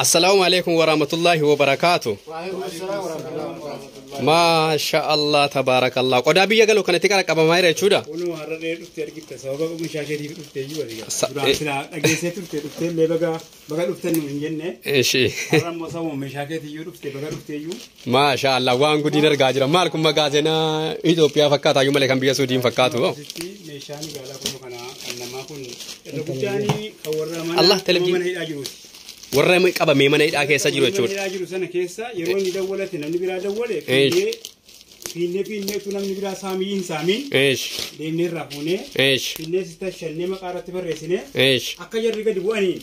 Assalaamu alaikum warahmatullahi wabarakaatu. Maasha Allah tabaarakallah. Qodaa biyya galu kanatti qara qabamaa jira jechuudha. Kunoo har'a dhee dhuftee argitta sababa meeshaa keetiif dhuftee iyyuu argaa. Duraan silaa dhageessee turte dhuftee illee baga baga dhuftan nu hin jenne. Ishi. Har'a immoo sababa meeshaa keetii iyyuu dhuftee baga dhuftee iyyuu. Maasha Allah waan gudiin argaa jira. Maal kun magaazinaa Itoophiyaa fakkaata iyyuu malee kan biyya Suudiin fakkaatu. Asitti meeshaan gaalaa kun kana kan namaa kun irra guddaan kan warra mana Allah televizyiin- mana hidhaa jiruuti. Warra qabamee mana hidhaa keessa jiru Mana jechuudha. hidhaa jiru sana keessa yeroo inni dawwalate namni biraa dawwale Eesh. fiinnee fiinnee fiinnee utuu namni biraa saamii hin saamiin Ish. deemnee irraa fuunee Ish. fiinnee sista shannee maqaa irratti barreessinee Ish. akka jarri gadi bu'anii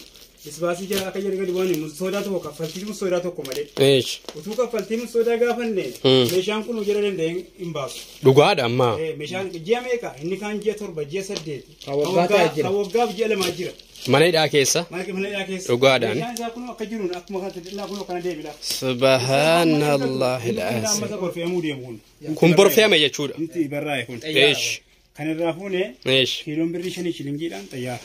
isbaasii jala akka jarri gadi bu'anii musoodaa tokko kaffaltii musoodaa tokko malee Ish. utuu kaffaltii musoodaa gaafanne meeshaan kun jara danda'e hin baasu. Dhugaadha ammaa. Meeshaan ji'a meeqa inni kaan ji'a 7 ji'a 8 Kan waggaa ta'e jira. Kan waggaaf ji'a 2 jira. Mana hidhaa keessa. Mana hidhaa keessa. Dhugaadhaan. Meeshaan isaa kun akka jiruun akkuma kanatti xinnaa kun akkana deebila. Subhaanallahi Inni al-azim. amma isa gorfeemuu deemu kun. Kun borfeeme jechuudha. Inni barraa'e kun. Ish. Kan irraa fuune Ish. kiiloon birrii 5 shilingiidhaan xayyaara.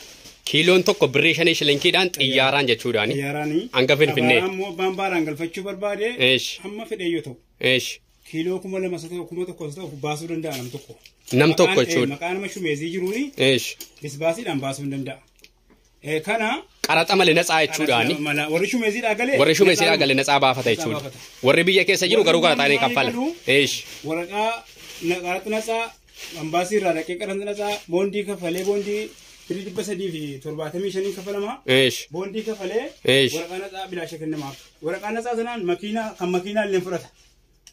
Kiiloon tokko birrii 5 shilingiidhaan xiyyaaraan jechuudhaani. Xiyyaaraanii. Hanga Finfinnee. Abaaraan immoo abbaan baaraan galfachuu barbaade. Ish. Hamma fedhe yoo ta'u. Ish. Kiiloo 2000 isa ta'u 1000 isa ta'u baasuu danda'a nam tokko. Nam tokko jechuudha. Maqaa nama shumeezii jiruuni Ish. bisbaasiidhaan baasuu hin danda'a. Kana Qaraxa malee natsaa jechuudhaani. Warri shumeeziidhaa galee. Warri shumeeziidhaa galee natsaa baafata jechuudha. Warri biyya keessa jiru garuu qaraxaa ni kaffala. Ish. Waraqaa qaraxa natsaa ambaasii irraa dhaqee qaraxa natsaa boondii kafalee boondii birrii 375 kafalama. Ish. Boondii kafalee Ish. waraqaa natsaa bilaasha kennamaaf. Waraqaa natsaa sanaan makiinaa kan makiinaa illee fudhata.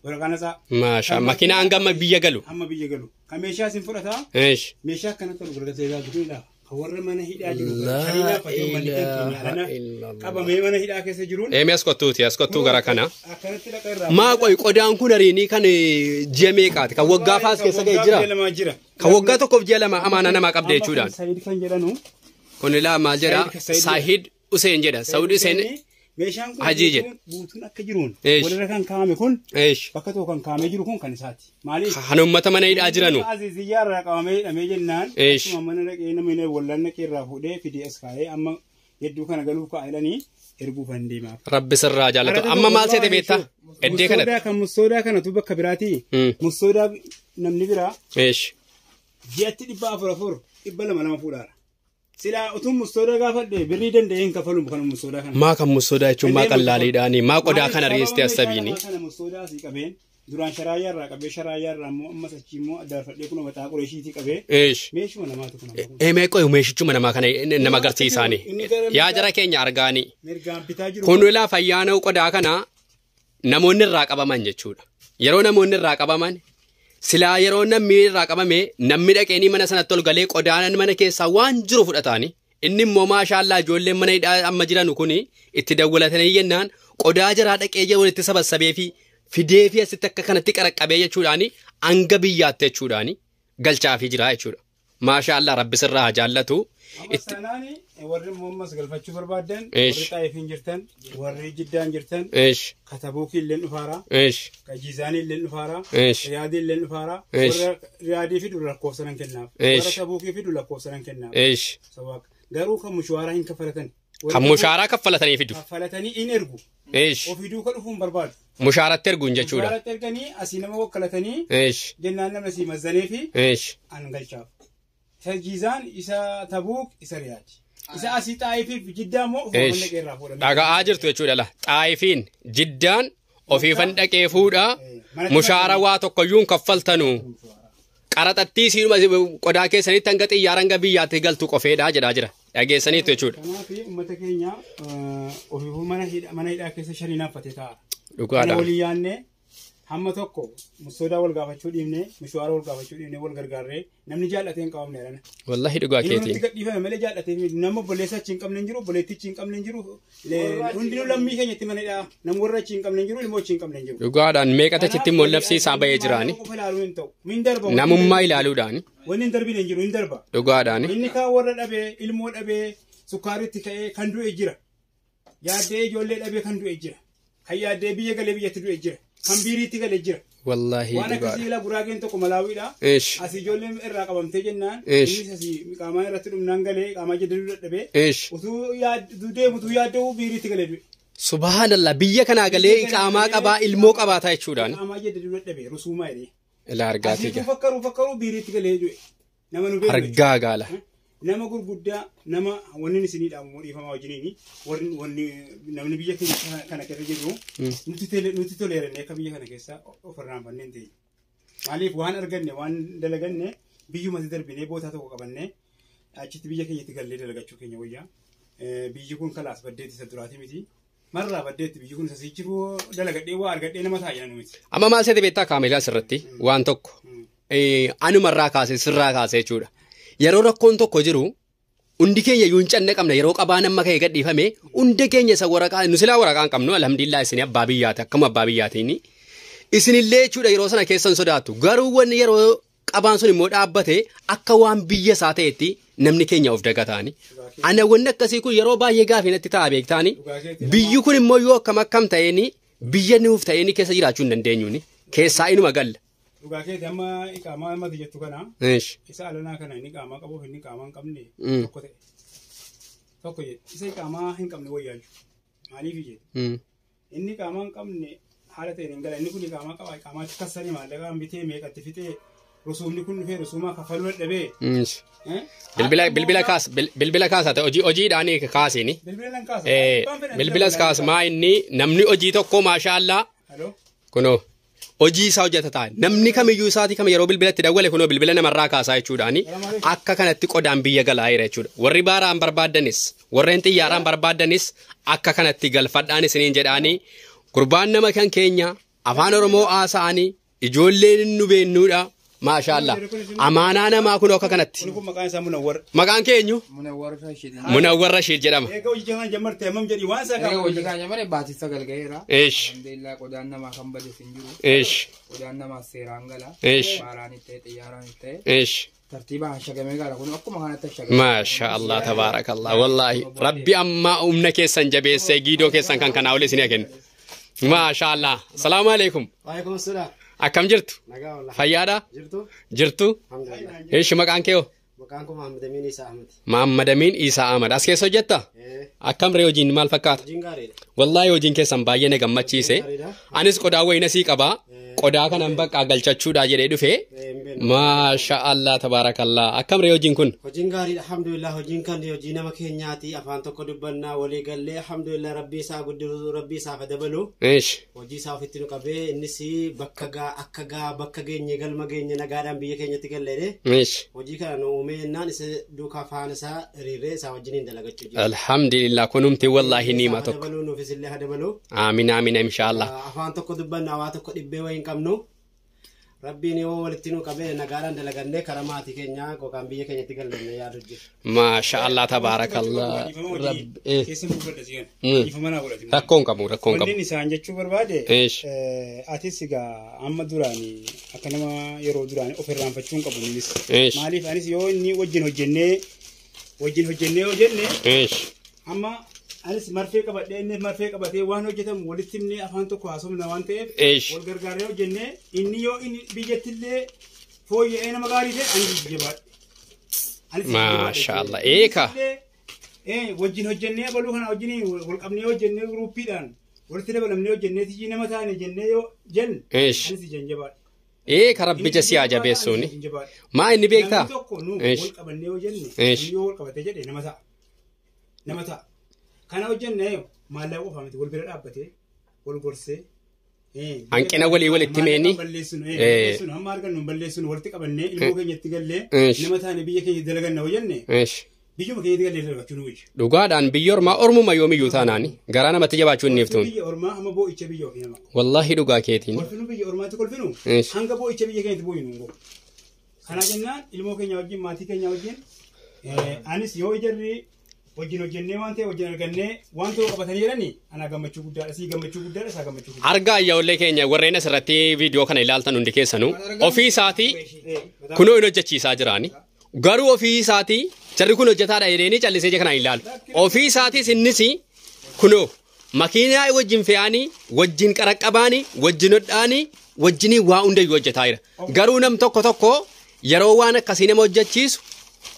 Waraqaa natsaa. Maasha makiinaa hanga amma biyya galu. Hamma biyya galu. Kan meeshaa isin fudhata. Ish. Meeshaa akkanatti ol gargaarsa ilaalu kun ilaala. Kan warra mana hidhaa jiru. Laa Shariinaa fatee uummanni kan keenya ilaaha alana illallah. qabamee mana hidhaa keessa jiruun. Eemi as kottuuti as kottuu gara kana. Akkanatti dhaqa irraa. Maa qoy qodaan kun ariinii kan ji'a meeqaati? Kan waggaa faas keessa ga'e jira. Kan waggaa 2 jira. Kan waggaa tokkoof ji'a 2 amaanaa namaa qabde jechuudhaan. Saayid kan jedhanu. Kun ilaa maal jedha? Saayid- Saahid Useen jedha. Saayid Useen Meeshaan kun Hajii jedha. guutuun akka jiruun Eesh. walirra kan kaa'ame kun Eesh. bakka tokko kan kaa'amee jiru kun kan isaati. Maaliif? Kan uummata mana hidhaa jiranu. Aziziyyaa irraa qabamee hidhamee jennaan. Eesh. Akkuma mana dhaqee namni wallaan dhaqee irraa fuudhee fidee as kaa'ee amma hedduu kana galuuf kaa'e jedhanii erguuf hin deemaaf. Rabbi sirraa jaallatu. Amma maal seete beektaa? Eddee kanatti. Mustoodaa kan mustoodaa kanatu bakka biraati. Mustoodaa namni biraa Eesh. ji'atti 400 400 200 fuudhaara. Silaa utuu mustoodaa gaafadhe birrii danda'ee hin kafalu kan mustoodaa kana. Maa kan mustoodaa jechuun maa qallaaliidhaani maa qodaa kana riistee as sabiini. Kana mustoodaa asii qabeen duraan sharaayyaa irraa qabee sharaayyaa irraa immoo ammas achii immoo addaarfadhee kunoo mataa qureeshiitii qabee Eesh. meeshuma namaatu kun amma kun. Ee qoy meeshichuma namaa kana nama agarsiisaani. Yaa jara keenya argaani. Mirgaan bitaa jiru. Kun ilaa fayyaanoo qodaa kana namoonni irraa qabaman jechuudha. Yeroo namoonni irraa qabaman silaa yeroo namni irraa qabame namni dhaqeenii mana sanatti ol galee qodaan mana keessaa waan jiru fudhataani. Inni immoo maashaallaa ijoolleen mana hidhaa amma jiranu kuni itti dawwalatanii jennaan qodaa jaraa dhaqee jee walitti sabassabee fi fidee fi asitti akka kanatti qaraqqabee jechuudhaani hanga biyyaatti jechuudhaani galchaafii jira jechuudha. Maashaallaa rabbi sirraa haa jaallatu. Amma sanaani warri immoo ammas galfachuu barbaadan Eesh. warri Xaayifiin jirtan warri Jiddaan jirtan Eesh. Katabuukii illeen dhufaara Eesh. Kajiizaanii illeen dhufaara Eesh. Riyaadii illeen dhufaara Eesh. warra Riyaadii fidu lakkoofsa nan kennaaf Eesh. warra Tabuukii fidu lakkoofsa nan kennaaf. Eesh. Sawaaq garuu kan mushaaraa hin kaffalatan. Kan mushaaraa kaffalatanii fidu. Kaffalatanii in ergu. Eesh. Ofii duuka dhufuu hin barbaadu. Mushaaratti erguun jechuudha. Mushaaratti erganii asii nama wakkalatanii Eesh. jennaan namni asii mazzanee fi Eesh. an galchaaf. Isa Jiizaan isa Tabuuk isa Riyaadi. Isa asii Xaayifiif Jiddaa immoo ofuma Eesh. dhaqee irraa fuudhame. Dhaga'aa jirtu jechuudha la. Xaayifiin Jiddaan ofiifan dhaqee fuudhaa mushaara waa tokkoyyuu hin kaffaltanu. Qaraxattii siinuma qodaa keessanitti hanga xiyyaara hanga biyyaatti galtu qofeedhaa jedhaa jira. Dhageessaniitu jechuudha. Kanaaf uummata keenya ofiifuu mana hidhaa keessa shanii naaffatee taa'a. Dhugaadha. Kana walii yaannee hamma tokko mustoodaa wal gaafachuu dhiibnee mishuwaara wal gaafachuu dhiibnee wal gargaarree namni jaallatee hin qabamne jedhana. Wallahi dhugaa Inni nutti keetiin. gadhiifame malee jaallatee miti. Nama obboleessa achi hin qabne hin jiru, obboleettichi hin qabne hin jiru. Hundinuu lammii keenyatti mana hidhaa. Nama warra achi hin qabne hin jiru, ilmoo achi hin qabne hin jiru. Dhugaadhaan meeqata achitti immoo labsii isaa bahee jiraani. Qofa ilaaluu hin ta'u. Min darba. Namummaa ilaaluudhaan. Wanni hin darbine hin jiru, hin darba. Dhugaadhaan. Inni kaan warra dhabee, ilmoo dhabee, sukkaaritti ka'ee kan du'e jira. Yaaddee ijoollee dhabee kan du'e jira. Kan yaaddee biyya galee biyyatti du'e jira. Kan biiriitti galee jira. Wallahi Waan akkasii dhugaadha. ilaa guraageen tokko malaawiidha. Eesh. Asii ijoolleen irraa qabamtee jennaan. Eesh. Innis asii qaamaa irratti dhumnaan galee qaamaa jedhuu dadhabee. Eesh. Utuu deemu utuu yaadda'uu biiriitti galee du'e. Subhanallah biyya kanaa galee iqaamaa qabaa ilmoo qabaataa jechuudhaan. Iqaamaa jedhe dura dhabe rusuumaa jedhee. Ilaa argaatii Asiituu fakkaruu biiriitti galee du'e. Nama nu beeknu. Argaa gaala. Nama gurguddaa nama wanni isinii dhaamu dhiifamaa wajjiniini warri namni biyya keenya kana keessa jiru nuti toleerannee akka biyya kana keessa of irraanfannee hin teenye. Maaliif waan arganne waan dalaganne biyyumatti darbinee bootaa tokko qabannee achitti biyya keenyatti gallee dalagachuu keenya wayyaa. Biyyi kun kalaas baddeetti isa duraati miti. Marraa baddeetti biyyi kun isa sichiru dalagadhee waa argadhee nama ta'a jedhan miti. Amma maal seete beektaa kaameelaa asirratti waan tokko anumarraa kaasee sirraa kaasee jechuudha. Yeroo rakkoon tokko jiru hundi keenya iyyuu hin canne qabna yeroo qabaan amma ka'e gadhiifame hundi keenya isa waraqaa nu silaa waraqaa hin qabnu alhamdulillah isin abbaa biyyaati akkuma abbaa biyyaatiin isinillee jechuudha yeroo sana keessan sodaattu garuu wanni yeroo qabaan sun immoo dhaabbate akka waan biyya isaa ta'etti namni keenya of dagataani. Ana wanni akkasii kun yeroo baay'ee gaafii natti ta'a beektaani biyyi kun immoo yoo akkam akkam ta'eeni biyya nuuf ta'eeni keessa jiraachuu hin dandeenyuuni keessaa inuma galla. Dhugaa keeti amma iqaamaa ammati jettu kana isa alanaa kana inni iqaamaa qabuuf inni iqaamaa hin qabne tokko ta'e. Tokko jedhe isa iqaamaa hin qabne wayyaaju. Maaliif jedhe? Inni iqaamaa hin qabne haala ta'een hin gala inni kun iqaamaa qaba iqaamaatti kassanii maallaqaan bitee meeqatti fixee rusuumni kun dhufee rusuumaa kaffaluu dadhabee. Bilbila kaasa ta'e hojiidhaan kaasini. Bilbila nan kaasa. Bilbilas kaas maa inni namni hojii tokko maashaallaa. Kunoo. Hojii isaa hojjeta ta'a. Namni kamiyyuu isaatii kam yeroo bilbilatti dawwale kunoo bilbila namarraa kaasaa jechuudhaani akka kanatti qodaan biyya galaa jira jechuudha. Warri baaraan barbaaddanis warreen xiyyaaraan barbaaddanis akka kanatti galfadhaan isiniin jedhaanii gurbaan nama kan keenya afaan Oromoo haasa'anii ijoolleen nu beennuudha. Maashaallah. Amaanaa namaa kunoo akka kanatti. Kun maqaan isaa Munawwar. Maqaan keenyu? Munawwar Rashid. Munawwar Rashid jedhama. Eega hojii kan jammarte hammam jedhi waan isaa Eega hojii kan jammarte baatii 9 ga'eera. Eesh. Alhamdulillah qodaan namaa kan bade hin jiru. Eesh. Qodaan namaa seeraan gala. Eesh. Baaraan itti ta'e xiyyaaraan itti ta'e. Eesh. Tartiibaan shagamee gala kun akkuma kanatti shagamee. Maashaallah tabaarakallah wallaahi rabbi ammaa humna keessan jabeessee giidoo keessan kan kanaa olii isin kennu. Maashaallah. Salaamu alaikum. Waalaikum salaam. Akkam jirtu? Nagaa wallah. Fayyaadha? Jirtu? Jirtu? Alhamdulillah. Eesh maqaan kee hoo? Maqaan koo Mahammad Amiin Isaa Ahmad. Mahammad Amiin Isaa Ahmad. As keessa hojjetta? Akkam ree hojiin maal fakkaata? Hojiin gaariidha. Wallaahi hojiin keessan baay'ee na gammachiise. Anis qodaa wayina sii qabaa. Qodaa kanan bakka galchachuudha jedhee dhufe. Maasha Allah tabaarakallah. Akkam ree hojiin kun? Hojiin gaariidha alhamdulillah. Hojiin kan hojii nama keenyaati. Afaan tokko dubbannaa walii gallee alhamdulillah rabbii isaa guddisu rabbii isaaf dabalu. Eesh. Hojii isaa ofitti nu qabee innis bakka gaa akka gaa bakka geenye galma geenye nagaadhaan biyya keenyatti galleedhe. Eesh. Hojii kana nu uumee jennaan isa duukaa faana isaa hiriiree isaa wajjiniin dalagachuu jira. Alhamdulillah kunumti wallaahi niima tokko. Dabaluu nuufis illee haa dabalu. Aamin aamin inshaallah. Afaan tokko dubbannaa waa tokko dhibbee wayii hin qabnu. Rabbiin yoo walitti nu qabee nagaadhaan dalagannee karaa maatii keenyaa yookaan biyya keenyatti galleenne yaadu jira. Maasha Allah tabaarakallah. Keessa buufadha sigan. Dhiifama naa godhati. Rakkoon qabu rakkoon qabu. Wanni isaan jechuu barbaade. Atis egaa amma duraanii akka nama yeroo duraanii of irraanfachuu hin qabu innis. Maaliif anis yoo inni wajjin hojjennee yoo jenne. Amma anis marfee qabadhee inni marfee qabatee waan hojjetamu walitti himnee afaan tokko haasofna waan ta'eef wal gargaaree hojjennee inni yoo inni biyyattillee fooyya'ee nama gaarii ta'e ani jajjabaadhe. Maashaallah eeka. Wajjin hojjennee baluu kana wajjin wal qabnee hojjennee guruuppiidhaan walitti dabalamnee hojjennee tijjii nama taane jennee yoo jenne anis jajjabaadhe. Eeka rabbi jasi haa jabeessuuni. Maa inni beektaa? Namni tokko nu wal qabannee yoo jenne yoo wal qabatee jedhe nama ta'a. Nama ta'a. Kana hojjenne maallaqa qofa miti wal bira dhaabbatee wal gorsee. Hanqina walii walitti meeni. Balleessinu hamma argannu balleessinu walitti qabannee ilmoo keenyatti gallee nama taane biyya keenya dalaganna hojjenne. Biyyuma keenyatti gallee dalagachuu nu wayya. Dhugaadhaan biyya ormaa ormuma yoomiyyuu taanaani garaa namatti jabaachuu hin dhiiftuun. Biyya ormaa hamma boo'icha biyya ofii nama. Wallaahi dhugaa keetiin. Kolfinu biyya ormaatti kolfinu hanga boo'icha biyya keenyatti boo'inu hin goonu. Kana jennaan ilmoo keenya wajjin maatii keenya wajjin anis yoo ijarri wajjin hojjennee waan ta'e wajjin argannee waan ta'u qabatanii jedhanii ana gammachuu guddaadha sii gammachuu guddaadha isaa gammachuu guddaadha. Argaa ijoollee keenya warreen asirratti viidiyoo kana ilaaltan hundi keessanuu ofii isaatii kunoo hin hojjechiisaa jiraani. Garuu ofii isaatii jarri kun hojjetaadha jedheenii callisee kana ilaalu. Ofii isaatiis innis kunoo makiinaa wajjin fe'anii wajjin qaraqqabaanii wajjin hodhaanii wajjinii waa hundayyuu hojjetaa jira. Garuu nam tokko tokko yeroo waan akkasii nama hojjechiisu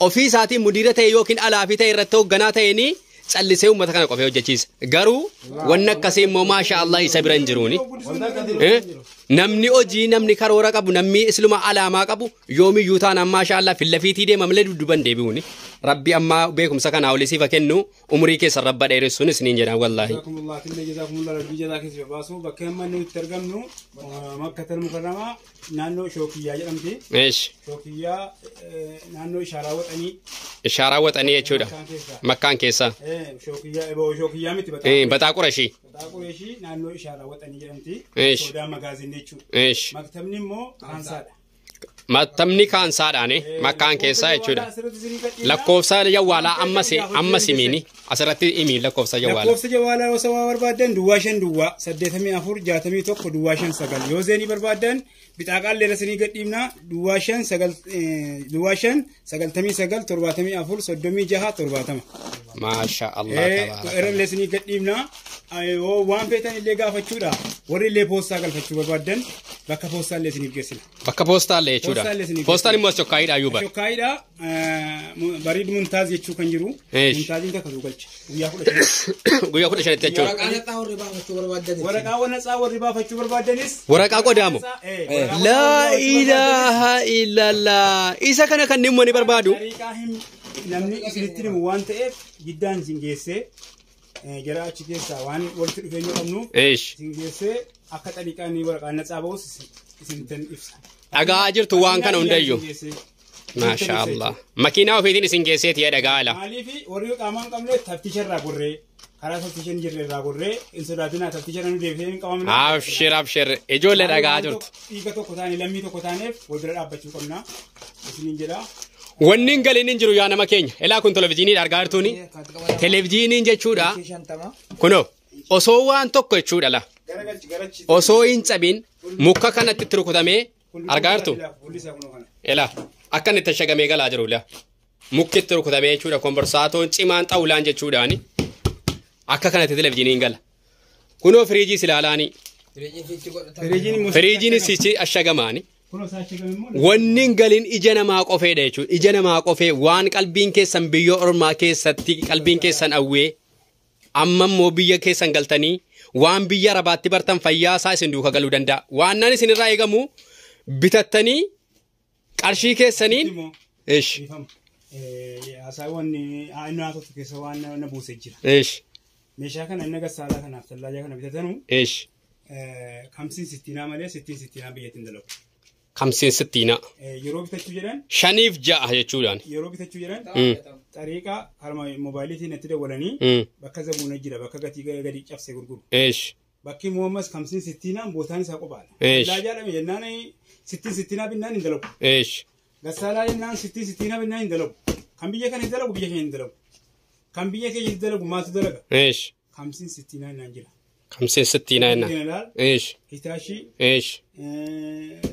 ofii isaatiin mudiira ta'e yookiin alaafii ta'e irratti hoogganaa ta'eenii Callisee uummata kana qofee hojjechiisa. Garuu wanni akkasii immoo maasha Allah isa bira hin jiruuni. Namni hojii namni karoora qabu namni isluma alaamaa qabu yoomiyyuu taanaan maasha Allah fillafiitii deema malee dudduban deebi'uuni. Rabbi ammaa beekumsa kanaa olii siif kennu umurii keessan rabba dheeressuun isiniin jedhan wallaahi. Jazakumullah tillee jazakumullah rabbii jazaa keessa baasu bakka amma nuti argamnu Makkatal Mukarramaa naannoo Shookiyyaa jedhamti. Eesh. Shookiyyaa naannoo Ishaaraa Waxanii. Ishaaraa Waxanii jechuudha. Makkaan keessaa. Shookiyyaa miti Baxaa. Baxaa Qurashii. Baxaa Qurashii naannoo Ishaaraa Waxanii jedhamti. Eesh. Sodaa magaazin jechuudha. Eesh. Maktabni immoo Kaansaadha. Maktabni Kaansaadhaani makkaan keessaa jechuudha. Lakkoofsa jawwaalaa amma simiini asirratti himi lakkoofsa jawwaalaa. Lakkoofsa jawwaalaa osoo waa barbaaddan 05 duwwaa 84 61 05 9 yoo zeenii barbaaddan bixaaqaan leera sinii gadhiibnaa 05 9 05 99 74 36 70. Maasha Allah tabaaraka. Irra illee sinii gadhiibnaa waan feetan illee gaafachuudha warri illee poostaa galfachuu barbaaddan bakka poostaa illee isiniif geessina. Bakka poostaa illee jechuudha. Poostaan immoo shokkaayiidha ayyuuba. Shokkaayiidha bariid muntaaz jechuu kan jiru. Muntaaziin takka galcha guyyaa 15. Guyyaa 15 jechuudha. Waraqaa natsaa warri baafachuu barbaaddanis. Waraqaa natsaa warri baafachuu barbaaddanis. Waraqaa qodaamu. Laa ilaaha illallah. Isa kana kan dhimma ni barbaadu. Namni isinitti himu waan ta'eef giddaan isin geessee jara achi keessaa waan walitti dhufeenya qabnuuf isin geessee akka xaliqaan waraqaan natsaa ba'us isinittan ibsa. Dhagaa jirtu waan kana hundayyuu. Maasha Allah. Makiinaa ofiitiin isin geesseeti dhagaa ala. Maaliif warri qaamaan qabne taftisha irraa gorree karaa taftisha hin jirre irraa gorree hin sodaatinaa taftisha nu deebisee hin qabamne. Abshir abshir ijoollee dhagaa jirtu. Dhiiga tokko taane lammii tokko taaneef wal bira dhaabbachuu qabna. Isiniin jedha. Wanni hin galiin hin jiru yaa nama keenya. Elaa kun televizyiiniidha argaa jirtuuni. Televizyiiniin jechuudha. Kunoo osoo waan tokko jechuudha la. Osoo hin cabin muka kanatti itti rukutamee argaa jirtu. Elaa akka inni itti shagamee galaa jiru la. Mukki itti rukutamee jechuudha komborsaatoon cimaan xawulaan jechuudhaani. Akka kanatti televizyiiniin gala. Kunoo firiijiis ilaalaani. Firiijiin sichi ashagamaani. Wanni hin galin ija namaa qofeedha jechuudha. Ija namaa qofee waan qalbiin keessan biyya ormaa keessatti qalbiin keessan awwee amma immoo biyya keessan galtanii waan biyya arabaatti bartan fayyaa isaa isin duuka galuu danda'a. Waan naan isin irraa eegamu bitattanii qarshii keessaniin. Ish. Hasaawwan inni haasoftu keessa waan na buusee jira. Ish. Meeshaa kana inni gassaalaa kanaaf tallaajaa kana bitatanu. Ish. Kamsiin sittiinaa malee sittiin sittiinaa biyyatti hin dalagu. Kamsiin sittiinaa. Yeroo bitachuu jedhan. 5 fi 6 jechuudhaan. Yeroo bitachuu jedhan. Xariiqaa harma moobaayiliitiin itti dawwalanii bakka zabuuna jira bakka gatii gadi cabsee gurguru. Ish. Bakki immoo ammas kamsiin sittiinaan bootaan isaa qophaadha. Ish. Tallaajaa dhame jennaan sittiin sittiinaa binnaan hin dalagu. Ish. Gassaalaa jennaan sittiin sittiinaa binnaan hin dalagu. Kan biyya kana hin dalagu biyya keenya hin dalagu. Kan biyya keenya hin dalagu maaltu dalaga? Ish. Kamsiin sittiinaa jennaan jira. Kamsiin sittiinaa jennaan. Ish. Hitaashii. Ish.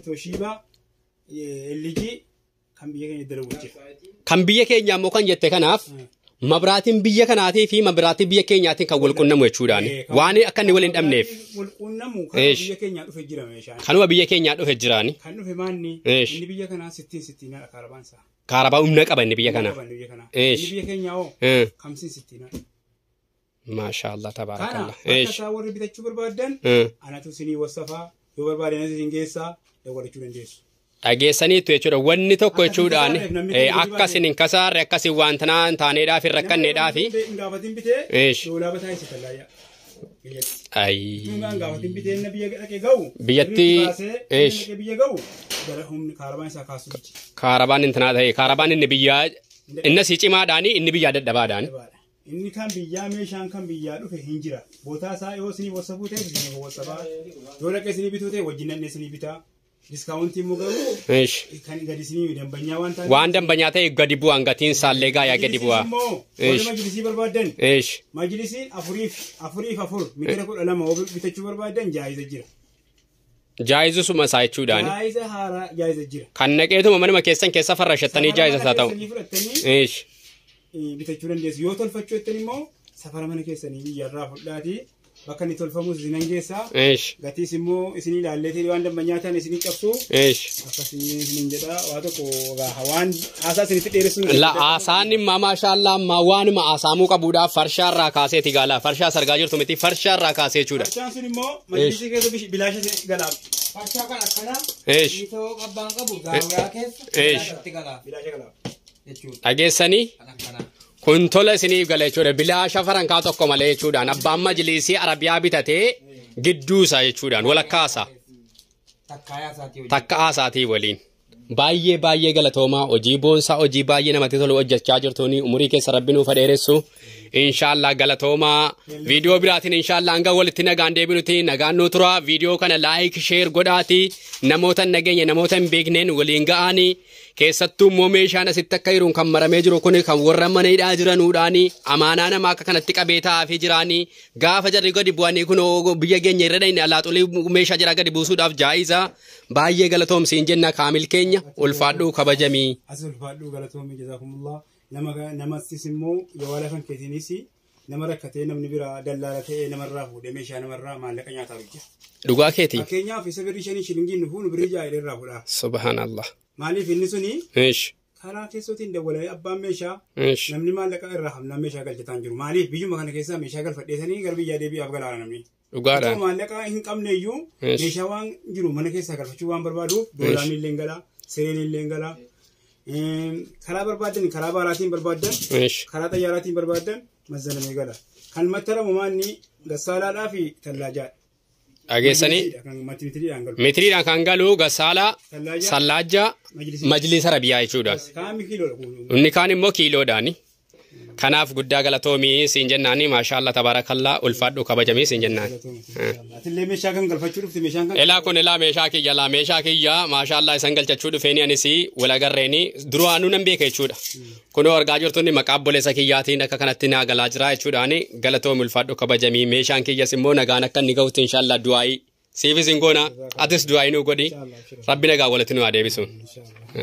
Toshiba, LG kan biyya keenya dalagu jira. Kan biyya keenya immoo kan jette kanaaf mabraatiin biyya kanaatii fi mabraatiin biyya keenyaatiin kan wal qunnamu jechuudhaan waan akka inni wal hin dhabneef. Wal qunnamu kan biyya keenyaa dhufe jira meeshaan. Kanuma biyya keenyaa dhufe jiraani. Kan dhufe maanni inni biyya kanaa sittiin sittiinaa kaarabaan isaa. Kaarabaa humna qaba inni biyya kanaa. Inni biyya keenyaa hoo kamsiin sittiinaa. Maasha Allah tabaarakallah. Kana akka isaa warri bitachuu barbaadan anatu isinii wassafaa yoo barbaadan isin geessaa dawwalachuu dandeessu. Dhageessaniitu jechuudha wanni tokko jechuudhaan akka isin hin kasaarre akkasii waan tanaa hin taaneedhaaf hin rakkanneedhaaf. Gaafatiin bitee doolaa bataa isa tallaayyaa. Gaafatiin bitee inni biyya dhaqee ga'u. Biyyatti biyya ga'u gara humni kaarabaan isaa kaasuu jechuudha. Kaarabaan hin tanaa ta'e kaarabaan inni biyyaa inni si cimaadhaani inni biyyaa dadhabaadhaani. Inni kan biyyaa meeshaan kan biyyaa dhufe hin jira. Bootaa isaa yoo isinii wassafuu ta'e isinii wassafaa. Yoo dhaqee isinii bituu ta'e wajjin dhaqnee isinii bitaa. Diskaawuntii immoo garuu kan gadi isinii dambanyaa waan ta'eef. Waan dambanyaa ta'e gadi bu'aan gatiin isaallee gaayaa gadi bu'aa. Warri majilisii barbaaddan. Majilisii 4 4 meetira 12 bitachuu barbaaddan jaayiza jira. Jaayizu suma isaa jechuudhaan. Jaayiza haaraa jaayiza jira. Kan naqeetuma manuma keessan keessa farrashattanii jaayiza isaa ta'u. Bitachuu dandeessu. Yoo tolfachuu jettan immoo safara mana keessanii biyyarraa fudhaatii Bakka inni tolfamus isinan geessaa. Eesh. Gatiis immoo isinii ilaalleetii waan dambanyaa ta'an isinii cabsu. Eesh. Akkasii isinin jedha waa tokko waan haasaa isinitti dheeressuun. La haasaan immaa maashaallaa ammaa waanuma haasaamuu qabuudhaaf farshaa irraa kaaseeti gaala. Farshaa sargaa jirtu miti farshaa irraa kaasee jechuudha. Farshaan sun immoo majlisii keessa bilaasha galaaf. Farshaa kan akkanaa Eesh. dhiitoo abbaan qabu gaawuraa keessa Eesh. bilaashatti galaa Bilaasha galaaf. jechuudha. Dhageessanii Kan akkanaa. kun tola isiniif gala jechuudha. Bilaasha farankaa tokko malee jechuudhaan abbaan majlisii Arabiyaa bitatee gidduusaa jechuudhaan walakkaasaa. Takkaayaa isaatii hojii. Takka haasaatii waliin. Baay'ee baay'ee galatoomaa hojii boonsaa hojii baay'ee namatti tolu hojjechaa jirtuuni umurii keessa rabbi nuuf dheeressu. Inshaallah galatoomaa viidiyoo biraatiin inshaallah hanga walitti nagaan deebinuti nagaan nu tura viidiyoo kana like share godhaati namoota hin nageenye namoota hin beekneen waliin ga'anii keessattuu immoo meeshaan asitti akka jiruun kan maramee jiru kun kan warra mana hidhaa jiranuudhaani amaanaa namaa akka kanatti qabee taa'aafii jiraanii gaafa jarri gadi bu'anii kun biyya keenya irra dhayne alaaxolii meeshaa jira gadi buusuudhaaf jaa'iza baay'ee galatoomsiin jenna kaamil keenya ulfaadhuu kabajamii. As ulfaadhuu galatoomii jazaakumullah. Nama namattis immoo yoo lafan keetiinis nama rakkatee namni biraa dallaala ta'ee namarraa fuudhee meeshaa namarraa maallaqa nyaataa hojjeta. Dhugaa keetii. Fakkeenyaaf isa birrii 5 shilingiin nufuun birrii 6 irraa fuudha. Subhaanallah. Maaliif inni suni Ish. karaa keessootiin dawwalamee abbaan meeshaa Ish. namni maallaqa irraa hamnaan meeshaa galchataan jiru. Maaliif biyyuma kana keessaa meeshaa galfadheesanii gara biyyaa deebi'aaf galaana namni. Dhugaadhaan. Otoo maallaqa hin qabne iyyuu Ish. meeshaa waan jiru mana keessaa galfachuu waan barbaaduuf doolaan illee hin galaa, sireen illee hin galaa. Karaa barbaadan karaa baaraatiin barbaadan Ish. karaa xayyaaraatiin barbaadan mazzanamee gala. Kan mattaramu maanni gassaalaadhaa fi tallaajaadha. Dhageessanii Kan mitiriidhaan galu. mitiriidhaan kan galu gasaalaa Tallaajaa. sallaajaa Majlisii. majlisa Arabiyaa jechuudha. Kaami kiiloodha kun. Inni kaan immoo kiiloodhaani. Kanaaf guddaa galatoomii siin jennaani maashaallah tabaarakallaa ulfaadhu kabajamii siin jennaan. Atillee meeshaa kan galfachuu dhufte meeshaan kan. Elaa kun elaa meeshaa kiyya laa meeshaa kiyya maashaallah isan galchachuu dhufeeni anis wal agarreeni duraanuu nan beeka jechuudha. Kunoo argaa jirtunni maqaa obboleessa kiyyaatiin akka kanatti naa galaa jira jechuudhaani galatoomi ulfaadhu kabajamii meeshaan kiyyas immoo nagaan akka inni gahutti inshaallah du'aayii siifis hin goona atis du'aayii nuu godhi rabbi nagaa walitti nu haa deebisu.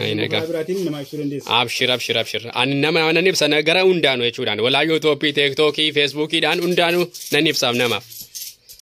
Ay, nagaa. Karaa biraatiin nama ibsuu dandeessa. Abshir abshir abshir. Ani nama nan ibsa gara hundaanu jechuudhaan walaa yuutuubii teektookii feesbuukiidhaan hundaanu nan ibsaaf namaaf.